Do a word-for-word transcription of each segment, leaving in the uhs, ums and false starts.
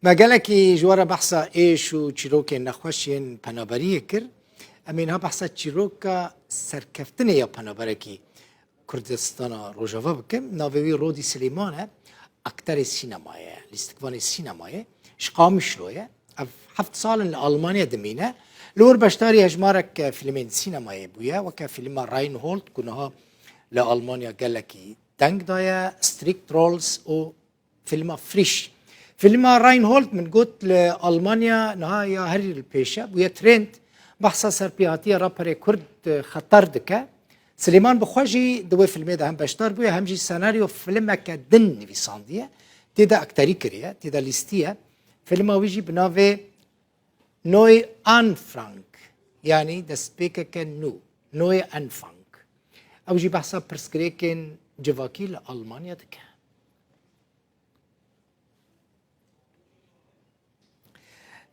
Me gelekî ji we re behsa êş û çîrokên nexweş yên penaberiyê kir. Em ê niha behsa çîroka serkeftinê ya penaberekî Kurdistana Rojava bikim. Navê wî Rodî Silêman e. Akterê sînemayê ye, lîstikvanê sînemayê. Ji Qamişlo ye. Ev heft sal in li Almanya dimîne. Li wir beşdarî hejmarek fîlmên sînemayê bûye, weke fîlma Reinhold ku niha li Almanya gelekî deng daye, Strict Rolls û fîlma Frisch. Fîlma Reinhold, min got, li Almanya niha ya herî li pêş e, bûye trend, behsa serpêhatiya raperê Kurd, e, Xeter dike. Silêman bi xwe jî di wê fîlmê de hem beşdar bûye, hem jî senaryo fîlmeke din nivîsandiye. Tê de akterî kiriye, tê de lîstiye. Fîlma wî jî bi navê Neuanfang, yanî destpêkeke nû, Neuanfang. Ew jî behsa pirsgirêkên civakî li Almanya dike.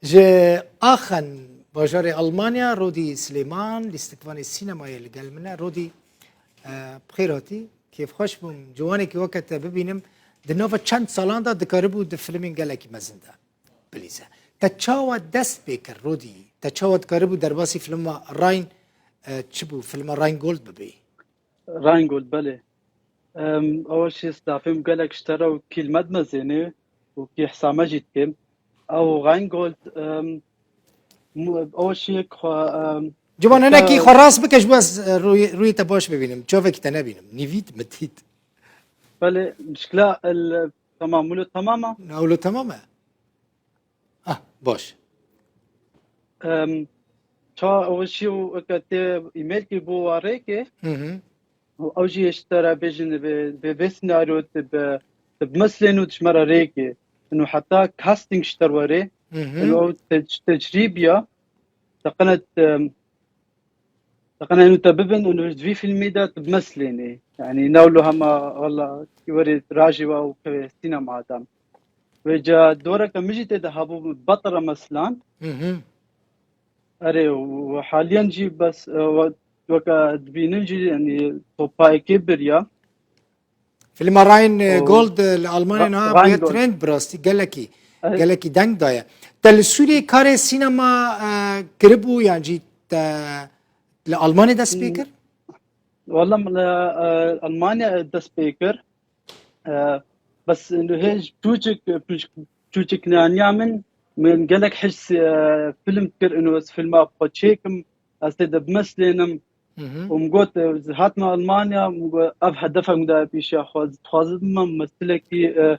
Ji Aachen, bajarê Almanya, Rodî Silêman, lîstikvanê sînemayê li gel min e. Rodî, e, bi xêr hatî. Kêfxweş bûm ciwanekî weke te bibînim. Di nava çend salan de dikaribû di filmên gelekî mezin de bilîze. Te çawa dest pê kir, Rodî? Te çawa dikaribû derbasî filma Rhein, e, çi bû, filma Rheingold bibî? Rheingold, belê. Em, ew jî stafêm gelek ji te re û kîlmet mezênê û kî hisa me jî dikim. Ew Rheingold, em, mu-, ew jî yek xwe, em, Ciwan, hinekî xwe rast bike, ji bo ez, e, rûyê, rûyê te baş bibînim. Çavekî te nebînim. Nîvît, mitît. Belê, mişkila el, tamam, wilo tamam e? Na, wilo tamam e. Ah, baş. Em, ça ew jî û weke tê emailkî bû wa rêkê. Hı hı. Û ew jî ji te re bêjin, vê, vê, vê senaryo te bi, te bi meslên û ji me re rêkê. Û heta casting ji te re werê. Hı hı. Û ew te-, tecrîb ya. Te qenet, em, Teqene û te bibin û ji vî filmî de tu bimeslênê. Yanî ne wilo hema wela werê rajî we û kevê sînema de. Vêca doreke min jî tê de hebû, Batra Meslan. Hı hı. Erê, û haliyen jî bes, e, we-, weke dibînin jî, yanî topayekê biriya. Filma Ryan, e, Gold, e, li Almanya niha bûye trend bi rastî, gelekî, gelekî deng daye. Te li Sûriyê karê sînema, e, kiribû yan jî te li Almanya dest pê kir? Wala min li, e, Almanya dest pê kir. E, bes hêj çûçik, çûçiknaniya min, min gelek hej, e, film kir, û ez filma xwe çêkim, ez tê de bimeslênim. Hı hı. Û min got, ez hatime Almanya, min got, ev hedefa min daye pêşiya xwe, ez dixwazim bibim mumessilekî, e,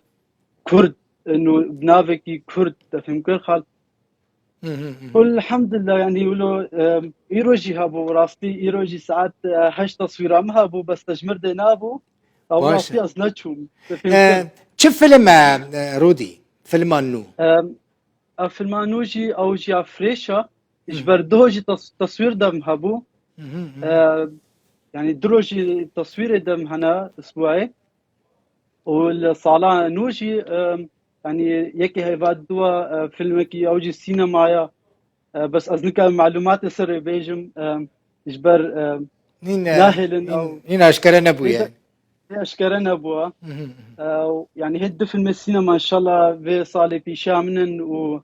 Kurd, e, nû, bi navekî Kurd, te fêm kir xal. Hı hı, hı hı. Elhamdulillah, yanî wilo, e, îro jî hebû, rastî îro jî saet, e, heşt teswîra min hebû, bes te ji mir dê nabû. Ew rastî ez neçûm. Te fêm kir. E, çi film e, e, Rûdî? Filma nû? E, Ev filma nû jî, ew jî ya freş e. Ji ber doh jî tes-, teswîr dem hebû. Hı hı, hı hı. E, yanî du roj jî teswîrê dem hene isbuayê. Û li sala nû jî, e, yanî yekê heyva dû e, e, filmekî ew jî sînemaya. E, bes ez nikarim malûmatê serê bêjim, e, ji ber, e, nîn, e, nahêlin nîn, ew. Nîn aşkere nebûye. Nîn, nîn aşkere nebûye. Hı hı, hı hı. E, û, yanî hê du filmê sînema înşallah vê salê pîşa min in û,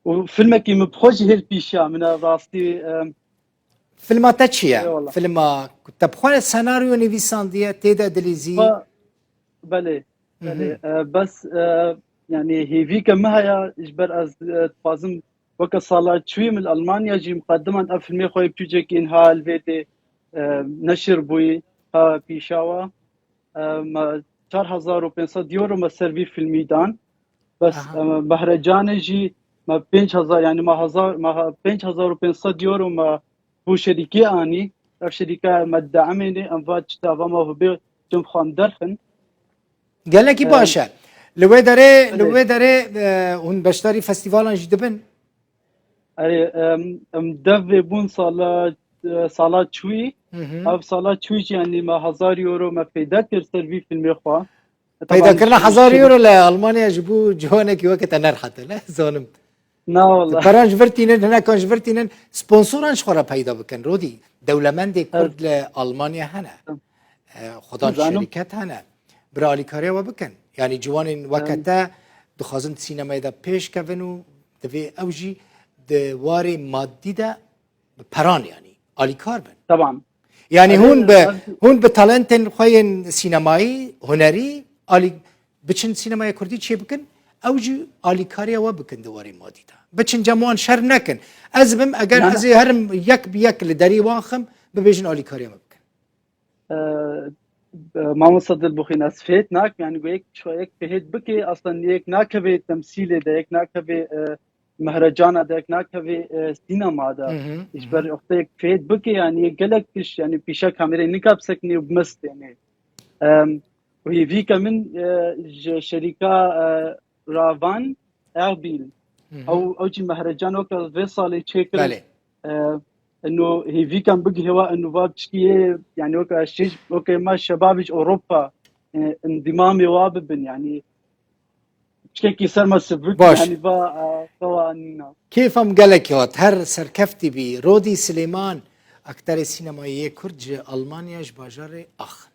û filmekî min bi xwe jî hêl pîşa min e rastî, e. Filma te çi ye? Eyvallah. Filma ku te bi xwe senaryo nivîsandiye, tê de dilîzî? Ba-, belê, Hı hı. belê. E, bes, e, yanî hêvîke min heye, ji ber ez, e, dixwazim weke sala çûyî min li Almanya jî miqediman ev filmê xwe yê biçûçekî niha li vê tê, e, neşir bûyî, ha pîşawa. E, me çar hezar û pênc sed euro me ser vî filmî dan. Bes, Aha. e, me behrecanê jî me pênc hezar, yanî me hezar, me ha-, pênc hezar û pênc sed euro me bo şerîkê anî. Ev şerîke me dideemênê, em va çi dava me hubê cem xwe em derxin. Gelekî E, baş e. Li wê derê, li belê. wê derê, e, hûn beşdarî festîvalan jî dibin? Erê, em, em dev vê bûn sala, e, sala çûyî. Hı hı. Ev sala çûyî jî, yanî me hezar euro me peyda kir ser vî filmê xwe. Peyda kirina hezar euro li Almanya ji bo ciwanekî weke te ne rehet e, ne? Zanim. Na wala. Peran ji vir tînin, hinekan ji vir tînin, sponsoran ji xwe re peyda bikin, Rodî. Dewlemendê Kurd li Almanya hene. E, xwedan şerîket hene. Bira alîkariya we bikin. Yanî ciwanên weke te, dixwazin di sînemayê de pêş kevin û divê ew jî di warê madî de bi peran, yanî alîkar bin. Tamam. Yanî Erê, hûn bi ez- hûn bi talentên xwe yên sînemayî, hunerî alî biçin sînemaya kurdî çê bikin, ew jî alîkariya we bikin di warê madî de. Biçin cem wan şer nekin. Ez bim eger Na, na. ez ê herim yek bi yek li derî wan xim, bibêjin alîkariya me bikin. Ee, e, Mamosta Dilbixîn, ez fêt nakim, yani yek ço yek fêt bike, aslında yek nakeve temsîlê de, yek nakeve e, mehrecana de, yek nakeve e, sînema de. Hı hı, Îşber wextê yek fêt bike, yani yek gelek tiş, yani pîşa kamerayê nika bisekine û bimist yani. Em, û hêvîka min e, ji şerîka e, Ravan Erbil. Hı hı. Ew, ew jî mehrecan weke vê salê çêkir. Belê. E, eno hêvîkan bigihê wa eno va piçkî yê, yani weke şiş, weke ma şebabî ji Ewropa, e, endîmamê wa bibin, yani piçkekî ser me sivik, Baş. Yani va, e, xewa nîna. Kêfa min gelekî hat. Her serkeftî bî. Rodî Silêman, akterê sînemayê yê Kurd ji Almanya, ji bajarê Aachen.